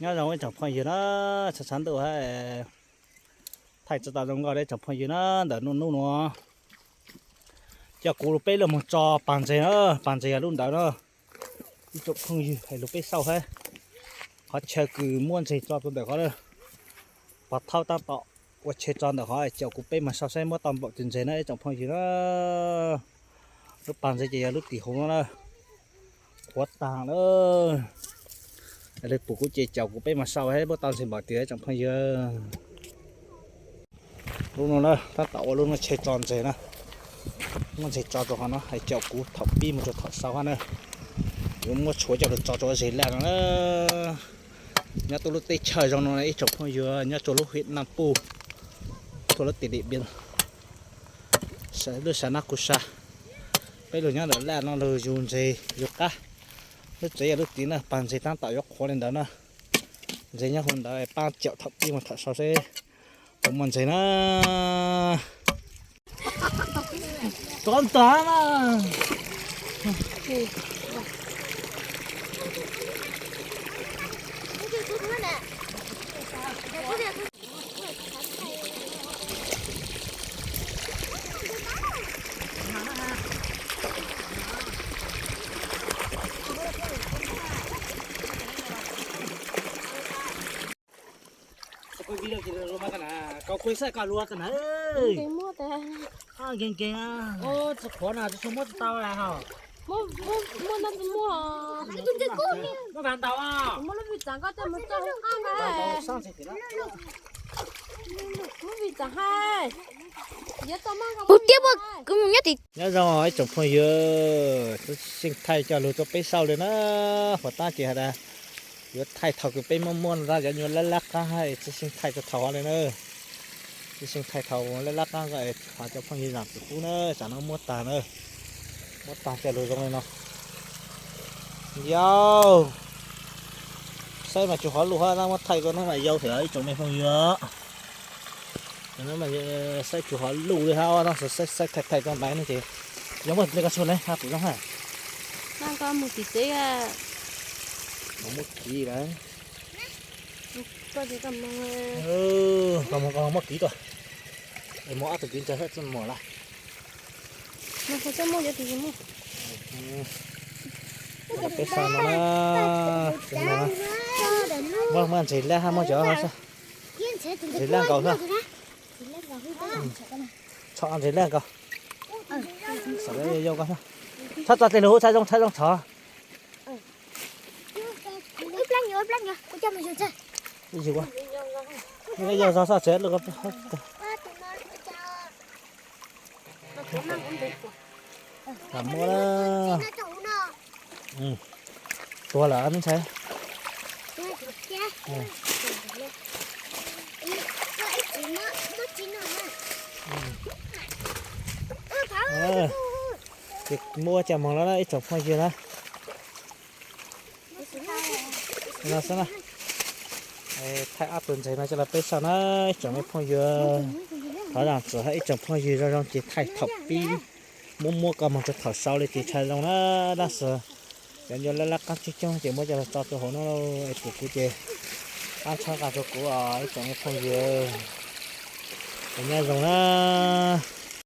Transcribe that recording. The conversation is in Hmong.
Nyob zoo ib tsoom phooj ywg na, tshav tshav ntuj hab thaij tsis tau zoo nkauj li tsoom phooj ywg na, ntawm nub nub nuav coj kuv peb lug moog tso pas ntseg na, pas ntseg yog lub ntawd na. Ib tsoom phooj ywg hais lug peb xauj hab, qhov chaw kws muab ntseg tso rua ntawm qhov, pog thaub tab tom ua chaw tso ntawm qhov, caum kuv peb moog sau saib muab tau npaum twg ntseg na ib tsoom phooj ywg na. Lub pas ntseg ces yog lub tim huv no na, qhuav taag na. Lawv pum kuv ces caum kuv peb moog sau saib muab tau ntseg npaum twg ib tsoom phooj ywg. Lub no na tab tom ua lub no chaw tso ntseg na, muab ntseg tso rua qhov no hais caum kuv thaum pib moog rua thaum sau hab na. Yuav muab tshuav coj lug tso rua zeg laj no na. Nyob tuaj lub teb chaws zoo no ib tsoom phooj ywg, nyob rua lub hiam Naj Puj, tuaj lub tim Dim Npias, lub xav nab kuv sa. Peb lug nyob ntawm laj no lug yug ntseg yug qab. Lub tsev yog lub tid na, pas ntseg tab tom yuav qhuav li ntawd na. Ntseg nyob huv ntawd, paab caum thaum pib moog thaum sau seb puas muaj ntseg na. Rov ntag na. Koj kuj xav koj luag koj na. Nkees nkees, tsis qhuav no tsis muab tsis tau hos. Muab vas ntaus, muab lub vij tsav koj coj mus tso hauv qab na. Muab vij tsav hais. Puag tiab puag, kuv mus nyob tim. Nyob zoo ib tsoom phooj ywg, tsi xyeej thaij coj lug rua peb saib le na. Huv tab ces has tas yuav thaij thaum kws peb muab muab no, cov nyuas lab lab qaab hab, tsi xyeej thaij rua thaum le na. Tsi xyeej thaij thaum lab lab qaab ko, hos cov phooj ywg zaam txim pub na, tsam no muab taag na. Muab taag coj lug zoo le no. Yau, saib mas tsuas hov luj hab, muab thaij ko no mas yau thiab ib tsoom me phooj ywg. Saib tsuas hov luj le hab, tab sis saib thaij thaij rua ntaiv no ces yog muaj le koj txhua le hab kuv zoo hab. Muab kiv lawm. Koj mus koj muab kiv tuaj. Es muab ob tug kiv ntsaws hab tsi muaj lawm. Peb sau no na, muab ntseg laj hab muab cov ntxhais laj nkaus xwb. Txhob ntseg laj nkaus. Txhob tso tes lug, txhob zoo, txhob zoo txhob. Yog zog xwb tsev lawm. Muab na. Tuag lawm me ntxhais. Ces muab coj moog lawm na ib tsoom phooj ywg na. No xwb na. Thaij ob tug ntxhais no coj lug peb saib na ib tsoom me phooj ywg. Thov zaam txim hab ib tsoom phooj ywg, zoo zoo ces thaij thaum pib muab muab koj moog rua thaum sau le ces tsis zoo na. Tab sis cov nyuas lab lab qaab coob coob ces muab coj lug tso rua huv no es pum kuv ces qaab tshoob qaab rua kuv os ib tsoom me phooj ywg. Es nyob zoo na.